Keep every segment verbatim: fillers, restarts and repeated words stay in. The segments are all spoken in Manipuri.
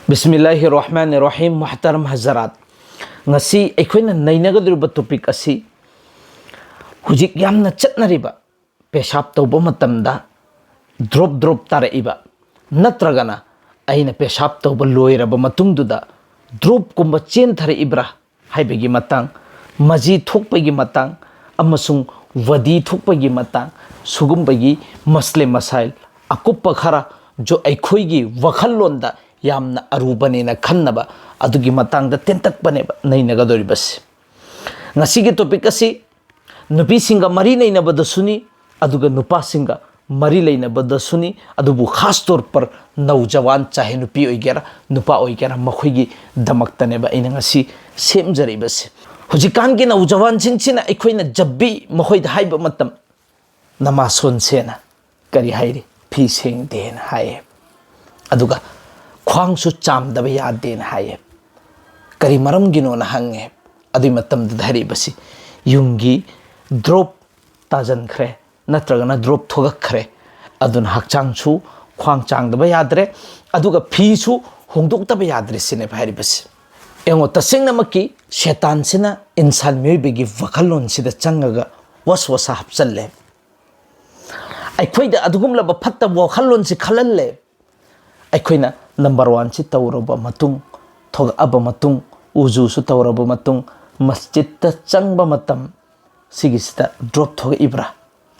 ꯕꯤꯁꯃꯤꯜꯂꯥꯍꯤꯔ ꯔꯍꯃꯥꯅꯤꯔ ꯔꯍꯤꯝ꯫ ꯃꯨꯍꯇꯔꯝ ꯍꯖꯔꯥꯠ, ꯉꯁꯤ ꯑꯩꯈꯣꯏꯅ ꯅꯩꯅꯒꯗꯧꯔꯤꯕ ꯇꯣꯄꯤꯛ ꯑꯁꯤ ꯍꯧꯖꯤꯛ ꯌꯥꯝꯅ ꯆꯠꯅꯔꯤꯕ ꯄꯦꯁꯥꯞ ꯇꯧꯕ ꯃꯇꯝꯗ ꯗ꯭ꯔꯣꯞ ꯗ꯭ꯔꯣꯞ ꯇꯥꯔꯛꯏꯕ, ꯅꯠꯇ꯭ꯔꯒꯅ ꯑꯩꯅ ꯄꯦꯁꯥꯞ ꯇꯧꯕ ꯂꯣꯏꯔꯕ ꯃꯇꯨꯡꯗꯨꯗ ꯗ꯭ꯔꯣꯞꯀꯨꯝꯕ ꯆꯦꯟꯊꯔꯛꯏꯕ꯭ꯔꯥ ꯍꯥꯏꯕꯒꯤ ꯃꯇꯥꯡ, ꯃꯖꯤ ꯊꯣꯛꯄꯒꯤ ꯃꯇꯥꯡ ꯑꯃꯁꯨꯡ ꯋꯥꯗꯤ ꯊꯣꯛꯄꯒꯤ ꯃꯇꯥꯡ, ꯁꯨꯒꯨꯝꯕꯒꯤ ꯃꯁꯂꯦ ꯃꯁꯥꯏꯜ ꯑꯀꯨꯞꯄ ꯈꯔ ꯖꯣ ꯑꯩꯈꯣꯏꯒꯤ ꯋꯥꯈꯜꯂꯣꯟꯗ ꯌꯥꯝꯅ ꯑꯔꯨꯕꯅꯦꯅ ꯈꯟꯅꯕ ꯑꯗꯨꯒꯤ ꯃꯇꯥꯡꯗ ꯇꯦꯟꯇꯛꯄꯅꯦꯕ ꯅꯩꯅꯒꯗꯧꯔꯤꯕꯁꯤ꯫ ꯉꯁꯤꯒꯤ ꯇꯣꯄꯤꯛ ꯑꯁꯤ ꯅꯨꯄꯤꯁꯤꯡꯒ ꯃꯔꯤ ꯂꯩꯅꯕꯗꯁꯨꯅꯤ, ꯑꯗꯨꯒ ꯅꯨꯄꯥꯁꯤꯡꯒ ꯃꯔꯤ ꯂꯩꯅꯕꯗꯁꯨꯅꯤ, ꯑꯗꯨꯕꯨ ꯈꯥꯁ ꯇꯧꯔ ꯄꯔ ꯅꯧꯖꯋꯥꯟ, ꯆꯥꯍꯦ ꯅꯨꯄꯤ ꯑꯣꯏꯒꯦꯔꯥ ꯅꯨꯄꯥ ꯑꯣꯏꯒꯦꯔꯥ, ꯃꯈꯣꯏꯒꯤꯗꯃꯛꯇꯅꯦꯕ ꯑꯩꯅ ꯉꯁꯤ ꯁꯦꯝꯖꯔꯤꯕꯁꯦ꯫ ꯍꯧꯖꯤꯛꯀꯥꯟꯒꯤ ꯅꯧꯖꯋꯥꯟꯁꯤꯡꯁꯤꯅ ꯑꯩꯈꯣꯏꯅ ꯖꯕꯤ ꯃꯈꯣꯏꯗ ꯍꯥꯏꯕ ꯃꯇꯝ, ꯅꯃꯥꯁꯣꯟꯁꯦꯅ ꯀꯔꯤ ꯍꯥꯏꯔꯤ? ꯐꯤ ꯁꯦꯡꯗꯦꯅ ꯍꯥꯏꯌꯦ꯫ ꯑꯗꯨꯒ ꯈ꯭ꯋꯥꯡꯁꯨ ꯆꯥꯝꯗꯕ ꯌꯥꯗꯦꯅ ꯍꯥꯏꯌꯦ꯫ ꯀꯔꯤ ꯃꯔꯝꯒꯤꯅꯣꯅ ꯍꯪꯉꯦ꯫ ꯑꯗꯨꯒꯤ ꯃꯇꯝꯗꯨꯗ ꯍꯥꯏꯔꯛꯏꯕꯁꯤ, ꯌꯨꯝꯒꯤ ꯗ꯭ꯔꯣꯞ ꯇꯥꯖꯟꯈ꯭ꯔꯦ, ꯅꯠꯇ꯭ꯔꯒꯅ ꯗ꯭ꯔꯣꯞ ꯊꯣꯛꯂꯛꯈ꯭ꯔꯦ, ꯑꯗꯨꯅ ꯍꯛꯆꯥꯡꯁꯨ ꯈ꯭ꯋꯥꯡ ꯆꯥꯡꯗꯕ ꯌꯥꯗ꯭ꯔꯦ, ꯑꯗꯨꯒ ꯐꯤꯁꯨ ꯍꯣꯡꯗꯣꯛꯇꯕ ꯌꯥꯗ꯭ꯔꯦ ꯁꯤꯅꯦꯕ ꯍꯥꯏꯔꯤꯕꯁꯤ꯫ ꯌꯦꯡꯉꯣ, ꯇꯁꯦꯡꯅꯃꯛꯀꯤ ꯁꯦꯇꯥꯟꯁꯤꯅ ꯏꯟꯁꯥꯟ ꯃꯤꯑꯣꯏꯕꯒꯤ ꯋꯥꯈꯜꯂꯣꯟꯁꯤꯗ ꯆꯪꯉꯒ ꯋꯥꯁ ꯋꯥꯁ ꯍꯥꯞꯆꯜꯂꯦ꯫ ꯑꯩꯈꯣꯏꯗ ꯑꯗꯨꯒꯨꯝꯂꯕ ꯐꯠꯇꯕ ꯋꯥꯈꯜꯂꯣꯟꯁꯤ ꯈꯜꯍꯜꯂꯦ꯫ ꯑꯩꯈꯣꯏꯅ ꯅꯝꯕꯔ ꯋꯥꯟꯁꯤ ꯇꯧꯔꯕ ꯃꯇꯨꯡ, ꯊꯣꯛꯂꯛꯑꯕ ꯃꯇꯨꯡ, ꯎꯖꯨꯁꯨ ꯇꯧꯔꯕ ꯃꯇꯨꯡ, ꯃꯁꯖꯤꯠꯇ ꯆꯪꯕ ꯃꯇꯝ, ꯁꯤꯒꯤꯁꯤꯗ ꯗ꯭ꯔꯣꯞ ꯊꯣꯛꯂꯛꯏꯕ꯭ꯔꯥ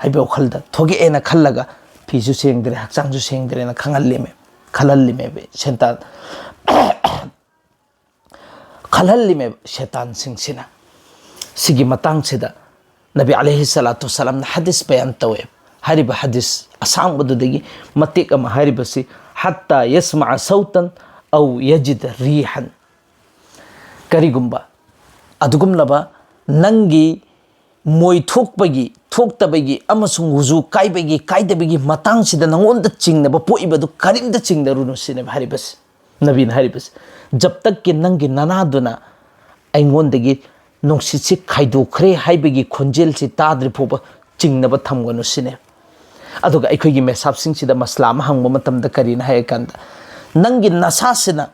ꯍꯥꯏꯕ ꯋꯥꯈꯜꯗ ꯊꯣꯛꯂꯛꯑꯦꯅ ꯈꯜꯂꯒ ꯐꯤꯁꯨ ꯁꯦꯡꯗ꯭ꯔꯦ, ꯍꯛꯆꯥꯡꯁꯨ ꯁꯦꯡꯗ꯭ꯔꯦꯅ ꯈꯪꯍꯜꯂꯤꯃꯦ, ꯈꯜꯍꯜꯂꯤꯃꯦꯕ ꯁꯦꯇꯥꯟ꯫ ꯈꯜꯍꯜꯂꯤꯃꯦꯕ ꯁꯦꯇꯥꯟꯁꯤꯡꯁꯤꯅ꯫ ꯁꯤꯒꯤ ꯃꯇꯥꯡꯁꯤꯗ ꯅꯕꯤ ꯑꯂꯩꯍꯤ ꯁꯂꯥꯇꯨ ꯁꯂꯥꯝꯅ ꯍꯗꯤꯁ ꯕꯌꯥꯟ ꯇꯧꯋꯦ꯫ ꯍꯥꯏꯔꯤꯕ ꯍꯗꯤꯁ ꯑꯁꯥꯡꯕꯗꯨꯗꯒꯤ ꯃꯇꯦꯛ ꯑꯃ ꯍꯥꯏꯔꯤꯕꯁꯤ, "ꯍꯠꯇꯥ ꯌꯁꯃꯥ ꯁꯧꯇꯟ ꯑꯧ ꯌꯖꯤꯗ ꯔꯤꯍꯟ"꯫ ꯀꯔꯤꯒꯨꯝꯕ ꯑꯗꯨꯒꯨꯝꯂꯕ ꯅꯪꯒꯤ ꯃꯣꯏ ꯊꯣꯛꯄꯒꯤ, ꯊꯣꯛꯇꯕꯒꯤ ꯑꯃꯁꯨꯡ ꯋꯨꯖꯨ ꯀꯥꯏꯕꯒꯤ, ꯀꯥꯏꯗꯕꯒꯤ ꯃꯇꯥꯡꯁꯤꯗ ꯅꯉꯣꯟꯗ ꯆꯤꯡꯅꯕ ꯄꯣꯛꯏꯕꯗꯨ ꯀꯔꯤꯝꯇ ꯆꯤꯡꯅꯔꯨꯅꯨ ꯁꯤꯅꯦꯕ ꯍꯥꯏꯔꯤꯕꯁꯤ꯫ ꯅꯕꯤꯅ ꯍꯥꯏꯔꯤꯕꯁꯤ, "ꯖꯕ ꯇꯛꯀꯤ ꯅꯪꯒꯤ ꯅꯅꯥꯗꯨꯅ ꯑꯩꯉꯣꯟꯗꯒꯤ ꯅꯨꯡꯁꯤꯠꯁꯤ ꯈꯥꯏꯗꯣꯛꯈ꯭ꯔꯦ ꯍꯥꯏꯕꯒꯤ ꯈꯣꯟꯖꯦꯜꯁꯤ ꯇꯥꯗ꯭ꯔꯤ ꯐꯥꯎꯕ ꯆꯤꯡꯅꯕ ꯊꯝꯒꯅꯨ" ꯁꯤꯅꯦ꯫ ꯑꯗꯨꯒ ꯑꯩꯈꯣꯏꯒꯤ ꯃꯦꯁꯥꯞꯁꯤꯡꯁꯤꯗ ꯃꯁꯂꯥ ꯑꯃ ꯍꯪꯕ ꯃꯇꯝꯗ ꯀꯔꯤꯅ ꯍꯥꯏꯔꯀꯥꯟꯗ, ꯅꯪꯒꯤ ꯅꯁꯥꯁꯤꯅ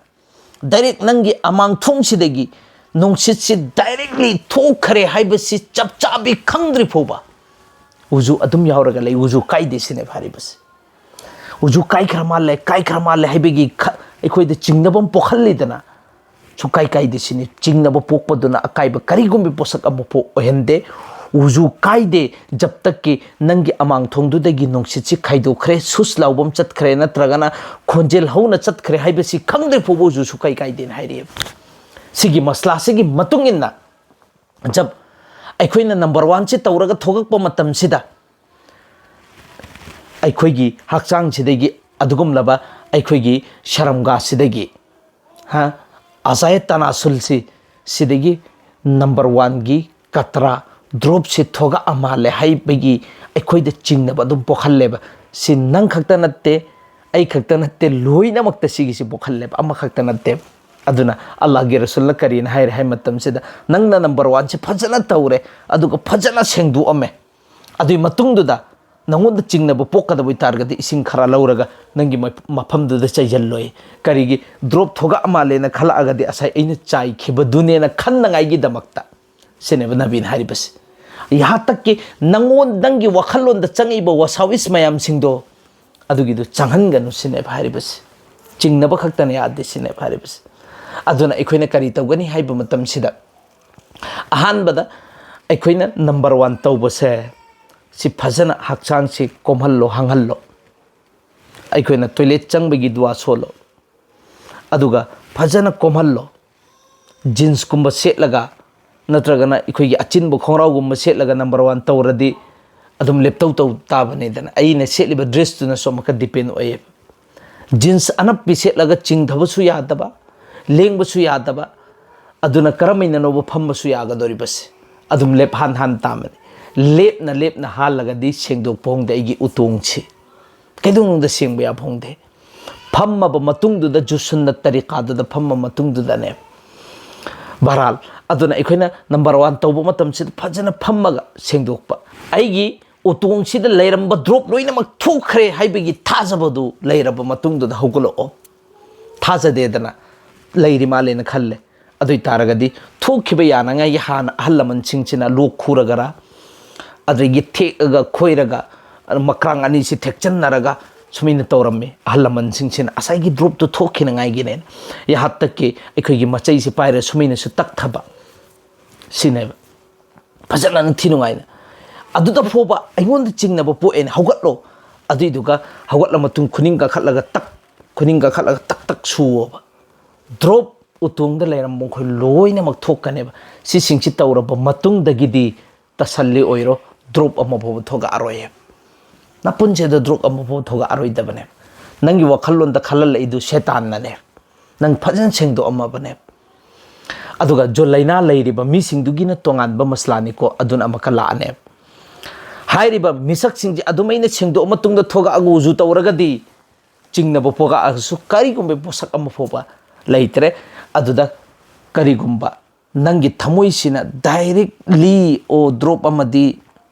ꯗꯥꯏꯔꯦꯛ ꯅꯪꯒꯤ ꯑꯃꯥꯡ ꯊꯣꯡꯁꯤꯗꯒꯤ ꯅꯨꯡꯁꯤꯠꯁꯤ ꯗꯥꯏꯔꯦꯛꯂꯤ ꯊꯣꯛꯈ꯭ꯔꯦ ꯍꯥꯏꯕꯁꯤ ꯆꯞ ꯆꯥꯕꯤ ꯈꯪꯗ꯭ꯔꯤ ꯐꯥꯎꯕ ꯎꯖꯨ ꯑꯗꯨꯝ ꯌꯥꯎꯔꯒ ꯂꯩ, ꯎꯖꯨ ꯀꯥꯏꯗꯦ ꯁꯤꯅꯦꯕ ꯍꯥꯏꯔꯤꯕꯁꯤ꯫ ꯎꯖꯨ ꯀꯥꯏꯈ꯭ꯔ ꯃꯥꯜꯂꯦ, ꯀꯥꯏꯈ꯭ꯔ ꯃꯥꯜꯂꯦ ꯍꯥꯏꯕꯒꯤ ꯈ-, ꯑꯩꯈꯣꯏꯗ ꯆꯤꯡꯅꯕ ꯑꯃ ꯄꯣꯛꯍꯜꯂꯤꯗꯅ꯫ ꯁꯨꯀꯥꯏ ꯀꯥꯏꯗꯦ ꯁꯤꯅꯤ꯫ ꯆꯤꯡꯅꯕ ꯄꯣꯛꯄꯗꯨꯅ ꯑꯀꯥꯏꯕ ꯀꯔꯤꯒꯨꯝꯕ ꯄꯣꯠꯁꯛ ꯑꯃꯐꯥꯎ ꯑꯣꯏꯍꯟꯗꯦ꯫ ꯎꯖꯨ ꯀꯥꯏꯗꯦ, ꯖꯕ ꯇꯛꯀꯤ ꯅꯪꯒꯤ ꯑꯃꯥꯡ ꯊꯣꯡꯗꯨꯗꯒꯤ ꯅꯨꯡꯁꯤꯠꯁꯤ ꯈꯥꯏꯗꯣꯛꯈ꯭ꯔꯦ, ꯁꯨꯁ ꯂꯥꯎꯕ ꯑꯃ ꯆꯠꯈ꯭ꯔꯦ, ꯅꯠꯇ꯭ꯔꯒꯅ ꯈꯣꯟꯖꯦꯜ ꯍꯧꯅ ꯆꯠꯈ꯭ꯔꯦ ꯍꯥꯏꯕꯁꯤ ꯈꯪꯗ꯭ꯔꯤ ꯐꯥꯎꯕ ꯎꯖꯨ ꯁꯨꯀꯥꯏ ꯀꯥꯏꯗꯦꯅ ꯍꯥꯏꯔꯤꯑꯕ꯫ ꯁꯤꯒꯤ ꯃꯁꯂꯥꯁꯤꯒꯤ ꯃꯇꯨꯡ ꯏꯟꯅ ꯖꯕ ꯑꯩꯈꯣꯏꯅ ꯅꯝꯕꯔ ꯋꯥꯟꯁꯤ ꯇꯧꯔꯒ ꯊꯣꯛꯂꯛꯄ ꯃꯇꯝꯁꯤꯗ ꯑꯩꯈꯣꯏꯒꯤ ꯍꯛꯆꯥꯡꯁꯤꯗꯒꯤ ꯑꯗꯨꯒꯨꯝꯂꯕ ꯑꯩꯈꯣꯏꯒꯤ ꯁꯔꯝꯒꯥꯁꯤꯗꯒꯤ, ꯍꯥ, ꯑꯖꯥꯌꯦ ꯇꯅꯥꯁꯨꯜꯁꯤ, ꯁꯤꯗꯒꯤ ꯅꯝꯕꯔ ꯋꯥꯟꯒꯤ ꯀꯇ꯭ꯔꯥ ꯗ꯭ꯔꯣꯞꯁꯤ ꯊꯣꯛꯂꯛꯑ ꯃꯥꯜꯂꯦ ꯍꯥꯏꯕꯒꯤ ꯑꯩꯈꯣꯏꯗ ꯆꯤꯡꯅꯕ ꯑꯗꯨꯝ ꯄꯣꯛꯍꯜꯂꯦꯕ꯫ ꯁꯤ ꯅꯪ ꯈꯛꯇ ꯅꯠꯇꯦ, ꯑꯩ ꯈꯛꯇ ꯅꯠꯇꯦ, ꯂꯣꯏꯅꯃꯛꯇ ꯁꯤꯒꯤꯁꯤ ꯄꯣꯛꯍꯜꯂꯦꯕ, ꯑꯃꯈꯛꯇ ꯅꯠꯇꯦ꯫ ꯑꯗꯨꯅ ꯑꯜꯂꯥꯍꯒꯤ ꯔꯁꯨꯜꯅ ꯀꯔꯤꯅ ꯍꯥꯏꯔꯦ ꯍꯥꯏ ꯃꯇꯝꯁꯤꯗ, ꯅꯪꯅ ꯅꯝꯕꯔ ꯋꯥꯟꯁꯤ ꯐꯖꯅ ꯇꯧꯔꯦ, ꯑꯗꯨꯒ ꯐꯖꯅ ꯁꯦꯡꯗꯣꯛꯑꯝꯃꯦ, ꯑꯗꯨꯒꯤ ꯃꯇꯨꯡꯗꯨꯗ ꯅꯪꯉꯣꯟꯗ ꯆꯤꯡꯅꯕ ꯄꯣꯛꯀꯗꯕ ꯑꯣꯏꯇꯥꯔꯒꯗꯤ ꯏꯁꯤꯡ ꯈꯔ ꯂꯧꯔꯒ ꯅꯪꯒꯤ ꯃ-, ꯃꯐꯝꯗꯨꯗ ꯆꯩꯁꯤꯜꯂꯣꯏ꯫ ꯀꯔꯤꯒꯤ? ꯗ꯭ꯔꯣꯞ ꯊꯣꯛꯂꯛꯑ ꯃꯥꯜꯂꯦꯅ ꯈꯜꯂꯛꯑꯒꯗꯤ ꯉꯁꯥꯏ ꯑꯩꯅ ꯆꯥꯏꯈꯤꯕꯗꯨꯅꯦꯅ ꯈꯟꯅꯉꯥꯏꯒꯤꯗꯃꯛꯇ꯫ ꯁꯤꯅꯦꯕ ꯅꯕꯤꯅ ꯍꯥꯏꯔꯤꯕꯁꯤ꯫ ꯌꯍꯥ ꯇꯛꯀꯤ ꯅꯪꯉꯣꯟ-, ꯅꯪꯒꯤ ꯋꯥꯈꯜꯂꯣꯟꯗ ꯆꯪꯉꯛꯏꯕ ꯋꯥꯁꯥꯋꯤꯁ ꯃꯌꯥꯝꯁꯤꯡꯗꯣ, ꯑꯗꯨꯒꯤꯗꯨ ꯆꯪꯍꯟꯒꯅꯨ ꯁꯤꯅꯦꯕ ꯍꯥꯏꯔꯤꯕꯁꯤ꯫ ꯆꯤꯡꯅꯕ ꯈꯛꯇꯅ ꯌꯥꯗꯦ ꯁꯤꯅꯦꯕ ꯍꯥꯏꯔꯤꯕꯁꯤ꯫ ꯑꯗꯨꯅ ꯑꯩꯈꯣꯏꯅ ꯀꯔꯤ ꯇꯧꯒꯅꯤ ꯍꯥꯏꯕ ꯃꯇꯝꯁꯤꯗ, ꯑꯍꯥꯟꯕꯗ ꯑꯩꯈꯣꯏꯅ ꯅꯝꯕꯔ ꯋꯥꯟ ꯇꯧꯕꯁꯦ, ꯁꯤ ꯐꯖꯅ ꯍꯛꯆꯥꯡꯁꯤ ꯀꯣꯝꯍꯜꯂꯣ, ꯍꯥꯡꯍꯜꯂꯣ꯫ ꯑꯩꯈꯣꯏꯅ ꯇꯣꯏꯂꯦꯠ ꯆꯪꯕꯒꯤ ꯗꯨꯋꯥ ꯁꯣꯜꯂꯣ, ꯑꯗꯨꯒ ꯐꯖꯅ ꯀꯣꯝꯍꯜꯂꯣ꯫ ꯖꯤꯟꯁꯀꯨꯝꯕ ꯁꯦꯠꯂꯒ, ꯅꯠꯇ꯭ꯔꯒꯅ ꯑꯩꯈꯣꯏꯒꯤ ꯑꯆꯤꯟꯕ ꯈꯣꯡꯒ꯭ꯔꯥꯎꯒꯨꯝꯕ ꯁꯦꯠꯂꯒ ꯅꯝꯕꯔ ꯋꯥꯟ ꯇꯧꯔꯗꯤ ꯑꯗꯨꯝ ꯂꯦꯞꯇꯧ ꯇꯧ ꯇꯥꯕꯅꯤꯗꯅ꯫ ꯑꯩꯅ ꯁꯦꯠꯂꯤꯕ ꯗ꯭ꯔꯦꯁꯇꯨꯅꯁꯨ ꯑꯃꯨꯛꯀ ꯗꯤꯄꯦꯟ ꯑꯣꯏꯌꯦꯕ꯫ ꯖꯤꯟꯁ ꯑꯅꯞꯄꯤ ꯁꯦꯠꯂꯒ ꯆꯤꯡꯊꯕꯁꯨ ꯌꯥꯗꯕ, ꯂꯦꯡꯕꯁꯨ ꯌꯥꯗꯕ, ꯑꯗꯨꯅ ꯀꯔꯝ ꯍꯥꯏꯅꯅꯣꯕ ꯐꯝꯕꯁꯨ ꯌꯥꯒꯗꯧꯔꯤꯕꯁꯦ? ꯑꯗꯨꯝ ꯂꯦꯞ ꯍꯥꯟ ꯍꯥꯟ ꯇꯥꯕꯅꯤ꯫ ꯂꯦꯞꯅ ꯂꯦꯞꯅ ꯍꯥꯜꯂꯒꯗꯤ ꯁꯦꯡꯗꯣꯛꯄ ꯍꯣꯡꯗꯦ ꯑꯩꯒꯤ ꯎꯇꯣꯡꯁꯤ꯫ ꯀꯩꯗꯧꯅꯨꯡꯗ ꯁꯦꯡꯕ ꯌꯥꯕ ꯍꯣꯡꯗꯦ꯫ ꯐꯝꯃꯕ ꯃꯇꯨꯡꯗꯨꯗ ꯖꯨꯁꯨꯟꯅ ꯇꯔꯤꯀꯥꯗꯨꯗ ꯐꯝꯃ ꯃꯇꯨꯡꯗꯨꯗꯅꯦ꯫ ꯕꯍꯔꯍꯥꯜ, ꯑꯗꯨꯅ ꯑꯩꯈꯣꯏꯅ ꯅꯝꯕꯔ ꯋꯥꯟ ꯇꯧꯕ ꯃꯇꯝꯁꯤꯗ ꯐꯖꯅ ꯐꯝꯃꯒ ꯁꯦꯡꯗꯣꯛꯄ꯫ ꯑꯩꯒꯤ ꯎꯇꯣꯡꯁꯤꯗ ꯂꯩꯔꯝꯕ ꯗ꯭ꯔꯣꯞ ꯂꯣꯏꯅꯃꯛ ꯊꯣꯛꯈ꯭ꯔꯦ ꯍꯥꯏꯕꯒꯤ ꯊꯥꯖꯕꯗꯨ ꯂꯩꯔꯕ ꯃꯇꯨꯡꯗꯨꯗ ꯍꯧꯒꯠꯂꯛꯑꯣ꯫ ꯊꯥꯖꯗꯦꯗꯅ ꯂꯩꯔꯤ ꯃꯥꯜꯂꯦꯅ ꯈꯜꯂꯦ꯫ ꯑꯗꯨ ꯑꯣꯏ ꯇꯥꯔꯒꯗꯤ ꯊꯣꯛꯈꯤꯕ ꯌꯥꯅꯉꯥꯏꯒꯤ ꯍꯥꯟꯅ ꯑꯍꯜ ꯂꯃꯟꯁꯤꯡꯁꯤꯅ ꯂꯣꯛ ꯈꯨꯔꯒꯔ, ꯑꯗꯒꯤ ꯊꯦꯛꯑꯒ ꯈꯣꯏꯔꯒ, ꯃꯈ꯭ꯔꯥꯡ ꯑꯅꯤꯁꯤ ꯊꯦꯛꯆꯟꯅꯔꯒ ꯁꯨꯃꯥꯏꯅ ꯇꯧꯔꯝꯃꯤ꯫ ꯑꯍꯜ ꯂꯃꯟꯁꯤꯡꯁꯤꯅ ꯉꯁꯥꯏꯒꯤ ꯗ꯭ꯔꯣꯞꯇꯨ ꯊꯣꯛꯈꯤꯅꯉꯥꯏꯒꯤꯅꯦꯅ ꯌꯥꯍꯠꯇꯛꯀꯤ ꯑꯩꯈꯣꯏꯒꯤ ꯃꯆꯩꯁꯤ ꯄꯥꯏꯔ ꯁꯨꯃꯥꯏꯅꯁꯨ ꯇꯛꯊꯕ ꯁꯤꯅꯦꯕ꯫ ꯐꯖꯅ ꯅꯤꯡꯊꯤ ꯅꯨꯡꯉꯥꯏꯅ꯫ ꯑꯗꯨꯗ ꯐꯥꯎꯕ ꯑꯩꯉꯣꯟꯗ ꯆꯤꯡꯅꯕ ꯄꯣꯛꯑꯦꯅ ꯍꯧꯒꯠꯂꯣ꯫ ꯑꯗꯨꯏꯗꯨꯒ ꯍꯧꯒꯠꯂ ꯃꯇꯨꯡ ꯈꯨꯅꯤꯡ ꯀꯥꯈꯠꯂꯒ ꯇꯛ, ꯈꯨꯅꯤꯡ ꯀꯥꯈꯠꯂꯒ ꯇꯛ ꯇꯛ ꯁꯨꯋꯣꯕ꯫ ꯗ꯭ꯔꯣꯞ ꯎꯇꯣꯡꯗ ꯂꯩꯔꯝꯕ ꯃꯈꯣꯏ ꯂꯣꯏꯅꯃꯛ ꯊꯣꯛꯀꯅꯦꯕ꯫ ꯁꯤꯁꯤꯡꯁꯤ ꯇꯧꯔꯕ ꯃꯇꯨꯡꯗꯒꯤꯗꯤ ꯇꯁꯜꯂꯤ ꯑꯣꯏꯔꯣ, ꯗ꯭ꯔꯣꯞ ꯑꯃ ꯐꯥꯎꯕ ꯊꯣꯛꯂꯛꯑꯔꯣꯏꯌꯦ꯫ ꯅꯄꯨꯟꯁꯤꯗ ꯗ꯭ꯔꯣꯞ ꯑꯃ ꯐꯥꯎꯕ ꯊꯣꯛꯂꯛꯑꯔꯣꯏꯗꯕꯅꯦ꯫ ꯅꯪꯒꯤ ꯋꯥꯈꯜꯂꯣꯟꯗ ꯈꯜꯍꯜꯂꯛꯏꯗꯨ ꯁꯦꯇꯥꯟꯅꯅꯦ꯫ ꯅꯪ ꯐꯖꯅ ꯁꯦꯡꯗꯣꯛꯑꯝꯃꯕꯅꯦ꯫ ꯑꯗꯨꯒ ꯖꯣ ꯂꯥꯏꯅꯥ ꯂꯩꯔꯤꯕ ꯃꯤꯁꯤꯡꯗꯨꯒꯤꯅ ꯇꯣꯉꯥꯟꯕ ꯃꯁꯂꯥꯅꯤꯀꯣ, ꯑꯗꯨꯅ ꯑꯃꯨꯛꯀ ꯂꯥꯛꯑꯅꯦ꯫ ꯍꯥꯏꯔꯤꯕ ꯃꯤꯁꯛꯁꯤꯡꯁꯦ ꯑꯗꯨꯃꯥꯏꯅ ꯁꯦꯡꯗꯣꯛꯑ ꯃꯇꯨꯡꯗ ꯊꯣꯛꯂꯛꯑꯒ ꯎꯖꯨ ꯇꯧꯔꯒꯗꯤ ꯆꯤꯡꯅꯕ ꯄꯣꯛꯂꯛꯑꯒꯁꯨ ꯀꯔꯤꯒꯨꯝꯕ ꯄꯣꯠꯁꯛ ꯑꯃ ꯐꯥꯎꯕ ꯂꯩꯇ꯭ꯔꯦ꯫ ꯑꯗꯨꯗ ꯀꯔꯤꯒꯨꯝꯕ ꯅꯪꯒꯤ ꯊꯃꯣꯏꯁꯤꯅ directly ꯑꯣ ꯗ꯭ꯔꯣꯞ ꯑꯃꯗꯤ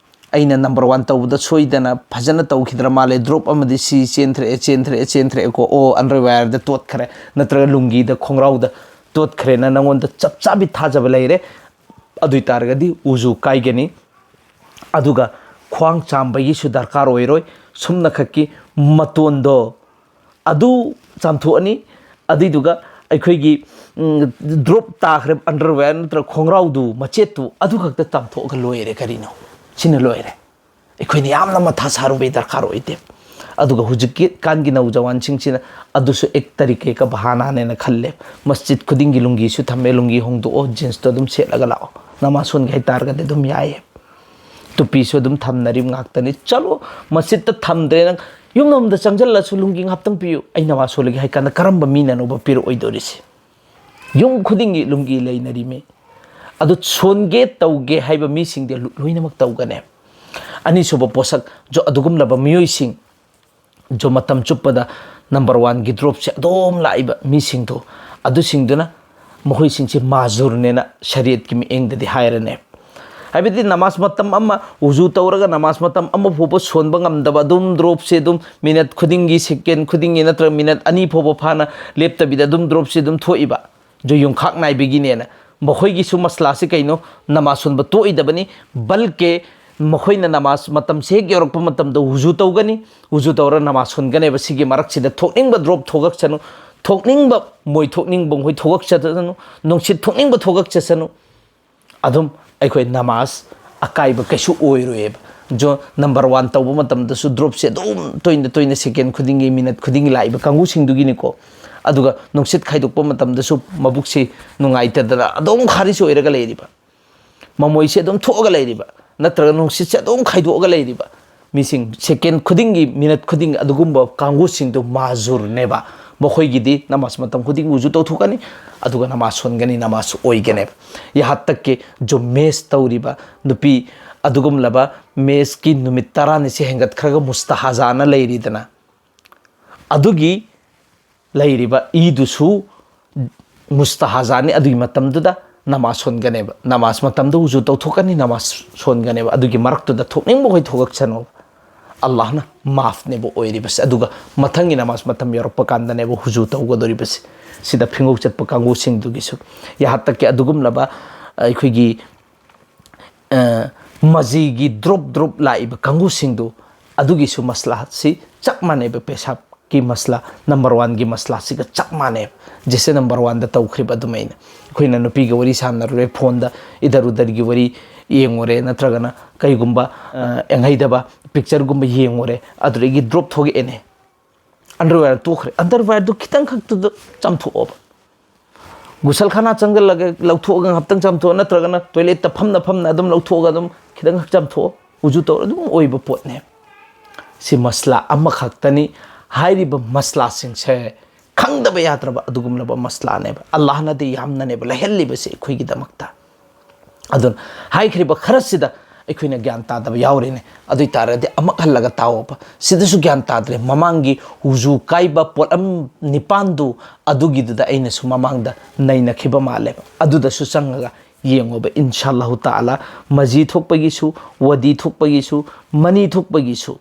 ꯑꯩꯅ number one ꯇꯧꯕꯗ ꯁꯣꯏꯗꯅ ꯐꯖꯅ ꯇꯧꯈꯤꯗ꯭ꯔ ꯃꯥꯜꯂꯦ, ꯗ꯭ꯔꯣꯞ ꯑꯃꯗꯤ ꯁꯤ ꯆꯦꯟꯊꯔꯛꯑꯦ, ꯆꯦꯟꯊꯔꯛꯑꯦ, ꯆꯦꯟꯊꯔꯛꯑꯦꯀꯣ, ꯑꯣ underwearꯗ ꯇꯣꯠꯈ꯭ꯔꯦ, ꯅꯠꯇ꯭ꯔꯒ ꯂꯨꯡꯒꯤꯗ, ꯈꯣꯡꯒ꯭ꯔꯥꯎꯗ ꯇꯣꯠꯈ꯭ꯔꯦꯅ ꯅꯪꯉꯣꯟꯗ ꯆꯞ ꯆꯥꯕꯤ ꯊꯥꯖꯕ ꯂꯩꯔꯦ꯫ ꯑꯗꯨ ꯑꯣꯏ ꯇꯥꯔꯒꯗꯤ ꯎꯖꯨ ꯀꯥꯏꯒꯅꯤ꯫ ꯑꯗꯨꯒ ꯈ꯭ꯋꯥꯡ ꯆꯥꯝꯕꯒꯤꯁꯨ ꯗꯔꯀꯥꯔ ꯑꯣꯏꯔꯣꯏ꯫ ꯁꯨꯝꯅꯈꯛꯀꯤ ꯃꯇꯣꯟꯗꯣ ꯑꯗꯨ ꯆꯥꯝꯊꯣꯛꯑꯅꯤ꯫ ꯑꯗꯨꯏꯗꯨꯒ ꯑꯩꯈꯣꯏꯒꯤ ꯗ꯭ꯔꯣꯞ ꯇꯥꯈ꯭ꯔꯦ underwear ꯅꯠꯇ꯭ꯔꯒ ꯈꯣꯡꯒ꯭ꯔꯥꯎꯗꯨ, ꯃꯆꯦꯠꯇꯨ ꯑꯗꯨ ꯈꯛꯇ ꯆꯥꯝꯊꯣꯛꯑꯒ ꯂꯣꯏꯔꯦ꯫ ꯀꯔꯤꯅꯣ? ꯁꯤꯅ ꯂꯣꯏꯔꯦ꯫ ꯑꯩꯈꯣꯏꯅ ꯌꯥꯝꯅ ꯃꯊꯥ ꯁꯥꯔꯨꯕꯩ ꯗꯔꯀꯥꯔ ꯑꯣꯏꯗꯦ꯫ ꯑꯗꯨꯒ ꯍꯧꯖꯤꯛꯀꯤ ꯀꯥꯟꯒꯤ ꯅꯧꯖꯋꯥꯟꯁꯤꯡꯁꯤꯅ ꯑꯗꯨꯁꯨ ꯑꯦꯛ ꯇꯔꯤꯀꯦ ꯀ ꯕꯍꯥꯅꯥꯅꯦꯅ ꯈꯜꯂꯦ꯫ ꯃꯁꯖꯤꯗ ꯈꯨꯗꯤꯡꯒꯤ ꯂꯨꯡꯒꯤꯁꯨ ꯊꯝꯃꯦ, ꯂꯨꯡꯒꯤ ꯍꯣꯡꯗꯣꯛꯑꯣ, ꯖꯤꯟꯁꯇꯣ ꯑꯗꯨꯝ ꯁꯦꯠꯂꯒ ꯂꯥꯛꯑꯣ꯫ ꯅꯃꯥꯖ ꯁꯣꯟꯒꯦ ꯍꯥꯏꯇꯥꯔꯒꯗꯤ ꯑꯗꯨꯝ ꯌꯥꯏꯌꯦ꯫ ꯇꯨꯄꯤꯁꯨ ꯑꯗꯨꯝ ꯊꯝꯅꯔꯤꯕ ꯉꯥꯛꯇꯅꯤ꯫ ꯆꯠꯂꯣ, ꯃꯁꯖꯤꯗꯇ ꯊꯝꯗ꯭ꯔꯦ, ꯅꯪ ꯌꯨꯝ ꯑꯃꯗ ꯆꯪꯁꯤꯜꯂꯁꯨ ꯂꯨꯡꯒꯤ ꯉꯥꯛꯇꯪ ꯄꯤꯌꯨ, ꯑꯩ ꯅꯃꯥꯖ ꯁꯣꯜꯂꯒꯦ ꯍꯥꯏ ꯀꯥꯟꯗ ꯀꯔꯝꯕ ꯃꯤꯅꯅꯣꯕ ꯄꯤꯔꯛꯑꯣꯏꯗꯧꯔꯤꯁꯦ? ꯌꯨꯝ ꯈꯨꯗꯤꯡꯒꯤ ꯂꯨꯡꯒꯤ ꯂꯩꯅꯔꯤꯃꯤ꯫ ꯑꯗꯨ ꯁꯣꯟꯒꯦ ꯇꯧꯒꯦ ꯍꯥꯏꯕ ꯃꯤꯁꯤꯡꯗꯤ ꯂꯣꯏꯅꯃꯛ ꯇꯧꯒꯅꯦ꯫ ꯑꯅꯤꯁꯨꯕ ꯄꯣꯠꯁꯛ ꯖꯣ ꯑꯗꯨꯒꯨꯝꯂꯕ ꯃꯤꯑꯣꯏꯁꯤꯡ ꯖꯣ ꯃꯇꯝ ꯆꯨꯞꯄꯗ number oneꯒꯤ ꯗ꯭ꯔꯣꯞꯁꯦ ꯑꯗꯨꯝ ꯂꯥꯛꯏꯕ ꯃꯤꯁꯤꯡꯗꯣ, ꯑꯗꯨꯁꯤꯡꯗꯨꯅ ꯃꯈꯣꯏꯁꯤꯡꯁꯦ ꯃꯥꯖꯨꯔꯅꯦꯅ ꯁꯔꯤꯌꯠꯀꯤ ꯃꯤꯠꯌꯦꯡꯗꯗꯤ ꯍꯥꯏꯔꯅꯦ꯫ ꯍꯥꯏꯕꯗꯤ ꯅꯃꯥꯖ ꯃꯇꯝ ꯑꯃ ꯎꯖꯨ ꯇꯧꯔꯒ ꯅꯃꯥꯖ ꯃꯇꯝ ꯑꯃ ꯐꯥꯎꯕ ꯁꯣꯟꯕ ꯉꯝꯗꯕ, ꯑꯗꯨꯝ ꯗ꯭ꯔꯣꯞꯁꯦ ꯑꯗꯨꯝ ꯃꯤꯅꯠ ꯈꯨꯗꯤꯡꯒꯤ, ꯁꯦꯀꯦꯟ ꯈꯨꯗꯤꯡꯒꯤ, ꯅꯠꯇ꯭ꯔꯒ ꯃꯤꯅꯠ ꯑꯅꯤ ꯐꯥꯎꯕ ꯐꯥꯅ ꯂꯦꯞꯇꯕꯤꯗ ꯑꯗꯨꯝ ꯗ꯭ꯔꯣꯞꯁꯦ ꯑꯗꯨꯝ ꯊꯣꯛꯏꯕ, ꯖꯣ ꯌꯣꯡꯈꯥꯛ ꯅꯥꯏꯕꯒꯤꯅꯦꯅ꯫ ꯃꯈꯣꯏꯒꯤꯁꯨ ꯃꯁꯂꯥꯁꯤ ꯀꯩꯅꯣ? ꯅꯃꯥꯖ ꯁꯣꯟꯕ ꯇꯣꯛꯏꯗꯕꯅꯤ, ꯕꯜꯀꯦ ꯃꯈꯣꯏꯅ ꯅꯃꯥꯖ ꯃꯇꯝꯁꯦ ꯍꯦꯛ ꯌꯧꯔꯛꯄ ꯃꯇꯝꯗ ꯎꯖꯨ ꯇꯧꯒꯅꯤ, ꯎꯖꯨ ꯇꯧꯔ ꯅꯃꯥꯖ ꯁꯣꯟꯒꯅꯦꯕ꯫ ꯁꯤꯒꯤ ꯃꯔꯛꯁꯤꯗ ꯊꯣꯛꯅꯤꯡꯕ ꯗ꯭ꯔꯣꯞ ꯊꯣꯛꯂꯛꯁꯅꯨ, ꯊꯣꯛꯅꯤꯡꯕ ꯃꯣꯏ ꯊꯣꯛꯅꯤꯡꯕ ꯃꯈꯣꯏ ꯊꯣꯛꯂꯛꯆꯁꯅꯨ, ꯅꯨꯡꯁꯤꯠ ꯊꯣꯛꯅꯤꯡꯕ ꯊꯣꯛꯂꯛꯆꯁꯅꯨ, ꯑꯗꯨꯝ ꯑꯩꯈꯣꯏ ꯅꯃꯥꯖ ꯑꯀꯥꯏꯕ ꯀꯩꯁꯨ ꯑꯣꯏꯔꯣꯏꯑꯕ꯫ ꯖꯣ ꯅꯝꯕꯔ ꯋꯥꯟ ꯇꯧꯕ ꯃꯇꯝꯗꯁꯨ ꯗ꯭ꯔꯣꯞꯁꯦ ꯑꯗꯨꯝ ꯇꯣꯏꯅ ꯇꯣꯏꯅ, ꯁꯦꯀꯦꯟ ꯈꯨꯗꯤꯡꯒꯤ, ꯃꯤꯅꯠ ꯈꯨꯗꯤꯡꯒꯤ ꯂꯥꯛꯏꯕ ꯀꯥꯡꯕꯨꯁꯤꯡꯗꯨꯒꯤꯅꯤꯀꯣ꯫ ꯑꯗꯨꯒ ꯅꯨꯡꯁꯤꯠ ꯈꯥꯏꯗꯣꯛꯄ ꯃꯇꯝꯗꯁꯨ ꯃꯕꯨꯛꯁꯤ ꯅꯨꯡꯉꯥꯏꯇꯗꯅ ꯑꯗꯨꯝ ꯈꯥꯔꯤꯖ ꯑꯣꯏꯔꯒ ꯂꯩꯔꯤꯕ, ꯃꯃꯣꯏꯁꯦ ꯑꯗꯨꯝ ꯊꯣꯛꯑꯒ ꯂꯩꯔꯤꯕ, ꯅꯠꯇ꯭ꯔꯒ ꯅꯨꯡꯁꯤꯠꯁꯦ ꯑꯗꯨꯝ ꯈꯥꯏꯗꯣꯛꯑꯒ ꯂꯩꯔꯤꯕ ꯃꯤꯁꯤꯡ, ꯁꯦꯀꯦꯟ ꯈꯨꯗꯤꯡꯒꯤ, ꯃꯤꯅꯠ ꯈꯨꯗꯤꯡꯒꯤ ꯑꯗꯨꯒꯨꯝꯕ ꯀꯥꯡꯕꯨꯁꯤꯡꯗꯨ ꯃꯥꯖꯨꯔꯅꯦꯕ꯫ ꯃꯈꯣꯏꯒꯤꯗꯤ ꯅꯃꯥꯖ ꯃꯇꯝ ꯈꯨꯗꯤꯡ ꯎꯖꯨ ꯇꯧꯊꯣꯛꯀꯅꯤ, ꯑꯗꯨꯒ ꯅꯃꯥꯖ ꯁꯣꯟꯒꯅꯤ, ꯅꯃꯥꯖ ꯑꯣꯏꯒꯅꯦꯕ꯫ ꯌꯍꯥ ꯇꯛ ꯀꯤ ꯖꯣ ꯃꯦꯁ ꯇꯧꯔꯤꯕ ꯅꯨꯄꯤ, ꯑꯗꯨꯒꯨꯝꯂꯕ ꯃꯦꯁꯀꯤ ꯅꯨꯃꯤꯠ ꯇꯔꯥꯅꯤꯁꯤ ꯍꯦꯟꯒꯠꯈ꯭ꯔꯒ ꯃꯨꯁꯇꯍꯥꯖꯥꯅ ꯂꯩꯔꯤꯗꯅ, ꯑꯗꯨꯒꯤ ꯂꯩꯔꯤꯕ ꯏꯗꯨꯁꯨ ꯃꯨꯁꯇꯍꯥꯖꯥꯅꯤ꯫ ꯑꯗꯨꯒꯤ ꯃꯇꯝꯗꯨꯗ ꯅꯃꯥꯖ ꯁꯣꯟꯒꯅꯦꯕ, ꯅꯃꯥꯖ ꯃꯇꯝꯗ ꯎꯖꯨ ꯇꯧꯊꯣꯛꯀꯅꯤ, ꯅꯃꯥꯖ ꯁꯣꯟꯒꯅꯦꯕ꯫ ꯑꯗꯨꯒꯤ ꯃꯔꯛꯇꯨꯗ ꯊꯣꯛꯅꯤꯡꯕ ꯍꯣꯏ ꯊꯣꯛꯂꯛꯁꯅꯨ, ꯑꯜꯂꯥꯍꯅ ꯃꯥꯐꯅꯦꯕ ꯑꯣꯏꯔꯤꯕꯁꯦ꯫ ꯑꯗꯨꯒ ꯃꯊꯪꯒꯤ ꯅꯃꯥꯖ ꯃꯇꯝ ꯌꯧꯔꯛꯄ ꯀꯥꯟꯗꯅꯦꯕ ꯍꯨꯖꯨ ꯇꯧꯒꯗꯧꯔꯤꯕꯁꯦ꯫ ꯁꯤꯗ ꯐꯤꯡꯒꯧ ꯆꯠꯄ ꯀꯥꯡꯕꯨꯁꯤꯡꯗꯨꯒꯤꯁꯨ, ꯌꯍꯥ ꯇꯛ ꯀꯤ ꯑꯗꯨꯒꯨꯝꯂꯕ ꯑꯩꯈꯣꯏꯒꯤ ꯑ, ꯃꯖꯤꯒꯤ ꯗ꯭ꯔꯣꯞ ꯗ꯭ꯔꯣꯞ ꯂꯥꯛꯏꯕ ꯀꯥꯡꯕꯨꯁꯤꯡꯗꯨ, ꯑꯗꯨꯒꯤꯁꯨ ꯃꯁꯂꯥꯁꯤ ꯆꯞ ꯃꯥꯟꯅꯩꯕ꯫ ꯄꯦꯁꯥꯞꯀꯤ ꯃꯁꯂꯥ, ꯅꯝꯕꯔ ꯋꯥꯟꯒꯤ ꯃꯁꯂꯥꯁꯤꯒ ꯆꯞ ꯃꯥꯟꯅꯩꯕ꯫ ꯖꯦꯁꯦ ꯅꯝꯕꯔ ꯋꯥꯟꯗ ꯇꯧꯈ꯭ꯔꯤꯕ ꯑꯗꯨꯃꯥꯏꯅ꯫ ꯑꯩꯈꯣꯏꯅ ꯅꯨꯄꯤꯒ ꯋꯥꯔꯤ ꯁꯥꯟꯅꯔꯨꯔꯦ, ꯐꯣꯟꯗ ꯏꯗꯔ ꯎꯗꯔꯒꯤ ꯋꯥꯔꯤ ꯌꯦꯡꯉꯨꯔꯦ, ꯅꯠꯇ꯭ꯔꯒꯅ ꯀꯩꯒꯨꯝꯕ, ꯑ, ꯑꯦꯡꯍꯩꯗꯕ ꯄꯤꯛꯆꯔꯒꯨꯝꯕ ꯌꯦꯡꯉꯨꯔꯦ, ꯑꯗꯨꯗꯒꯤ ꯗ꯭ꯔꯣꯞ ꯊꯣꯛꯂꯛꯑꯦꯅꯦ꯫ ꯑꯟꯗꯔꯋꯦꯌꯔ ꯇꯣꯛꯈ꯭ꯔꯦ, ꯑꯟꯗꯔꯋꯦꯌꯔꯗꯨ ꯈꯤꯇꯪ ꯈꯛꯇꯨꯗ ꯆꯥꯝꯊꯣꯛꯑꯣꯕ꯫ ꯒꯨꯁꯜꯈꯥꯅꯥ ꯆꯪꯁꯤꯜꯂꯒ ꯂꯧꯊꯣꯛꯑꯒ ꯉꯥꯛꯇꯪ ꯆꯥꯝꯊꯣꯛꯑꯣ, ꯅꯠꯇ꯭ꯔꯒꯅ ꯇꯣꯏꯂꯦꯠꯇ ꯐꯝꯅ ꯐꯝꯅ ꯑꯗꯨꯝ ꯂꯧꯊꯣꯛꯑꯒ ꯑꯗꯨꯝ ꯈꯤꯇꯪ ꯈꯛ ꯆꯥꯝꯊꯣꯛꯑꯣ, ꯎꯖꯨ ꯇꯧꯔ ꯑꯗꯨꯝ ꯑꯣꯏꯕ ꯄꯣꯠꯅꯦ꯫ ꯁꯤ ꯃꯁꯂꯥ ꯑꯃꯈꯛꯇꯅꯤ꯫ ꯍꯥꯏꯔꯤꯕ ꯃꯁꯂꯥꯁꯤꯡꯁꯦ ꯈꯪꯗꯕ ꯌꯥꯗ꯭ꯔꯕ ꯑꯗꯨꯒꯨꯝꯂꯕ ꯃꯁꯂꯥꯅꯦꯕ꯫ ꯑꯜꯂꯥꯍꯅꯗꯤ ꯌꯥꯝꯅꯅꯦꯕ ꯂꯩꯍꯜꯂꯤꯕꯁꯦ ꯑꯩꯈꯣꯏꯒꯤꯗꯃꯛꯇ꯫ ꯑꯗꯨꯅ ꯍꯥꯏꯈ꯭ꯔꯤꯕ ꯈꯔꯁꯤꯗ ꯑꯩꯈꯣꯏꯅ ꯒ꯭ꯌꯥꯟ ꯇꯥꯗꯕ ꯌꯥꯎꯔꯤꯅꯦ꯫ ꯑꯗꯨ ꯑꯣꯏ ꯇꯥꯔꯗꯤ ꯑꯃꯨꯛ ꯍꯜꯂꯒ ꯇꯥꯎꯑꯣꯕ꯫ ꯁꯤꯗꯁꯨ ꯒ꯭ꯌꯥꯟ ꯇꯥꯗ꯭ꯔꯦ꯫ ꯃꯃꯥꯡꯒꯤ ꯎꯖꯨ ꯀꯥꯏꯕ ꯄꯣꯠꯂꯝ ꯅꯤꯄꯥꯟꯗꯨ, ꯑꯗꯨꯒꯤꯗꯨꯗ ꯑꯩꯅꯁꯨ ꯃꯃꯥꯡꯗ ꯅꯩꯅꯈꯤꯕ ꯃꯥꯜꯂꯦꯕ꯫ ꯑꯗꯨꯗꯁꯨ ꯆꯪꯉꯒ ꯌꯦꯡꯉꯣꯕ, ꯏꯟꯁꯥꯜꯂꯥꯍꯨ ꯇꯥꯂꯥ, ꯃꯖꯤ ꯊꯣꯛꯄꯒꯤꯁꯨ, ꯋꯥꯗꯤ ꯊꯣꯛꯄꯒꯤꯁꯨ, ꯃꯅꯤ ꯊꯣꯛꯄꯒꯤꯁꯨ,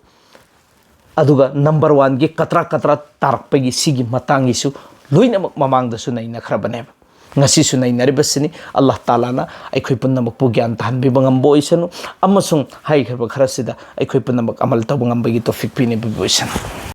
ꯑꯗꯨꯒ ꯅꯝꯕꯔ ꯋꯥꯟꯒꯤ ꯀꯇ꯭ꯔꯥ ꯀꯇ꯭ꯔꯥ ꯇꯥꯔꯛꯄꯒꯤ ꯁꯤꯒꯤ ꯃꯇꯥꯡꯒꯤꯁꯨ ꯂꯣꯏꯅꯃꯛ ꯃꯃꯥꯡꯗꯁꯨ ꯅꯩꯅꯈ꯭ꯔꯕꯅꯦꯕ꯫ ꯉꯁꯤꯁꯨ ꯅꯩꯅꯔꯤꯕꯁꯤꯅꯤ꯫ ꯑꯜꯂꯥꯍ ꯇꯥꯂꯥꯅ ꯑꯩꯈꯣꯏ ꯄꯨꯝꯅꯃꯛꯄꯨ ꯒ꯭ꯌꯥꯟ ꯇꯥꯍꯟꯕꯤꯕ ꯉꯝꯕ ꯑꯣꯏꯁꯅꯨ, ꯑꯃꯁꯨꯡ ꯍꯥꯏꯈ꯭ꯔꯕ ꯈꯔꯁꯤꯗ ꯑꯩꯈꯣꯏ ꯄꯨꯝꯅꯃꯛ ꯑꯃꯜ ꯇꯧꯕ ꯉꯝꯕꯒꯤ ꯇꯣꯐꯤꯛ ꯄꯤꯅꯕꯤꯕ ꯑꯣꯏꯁꯅꯨ꯫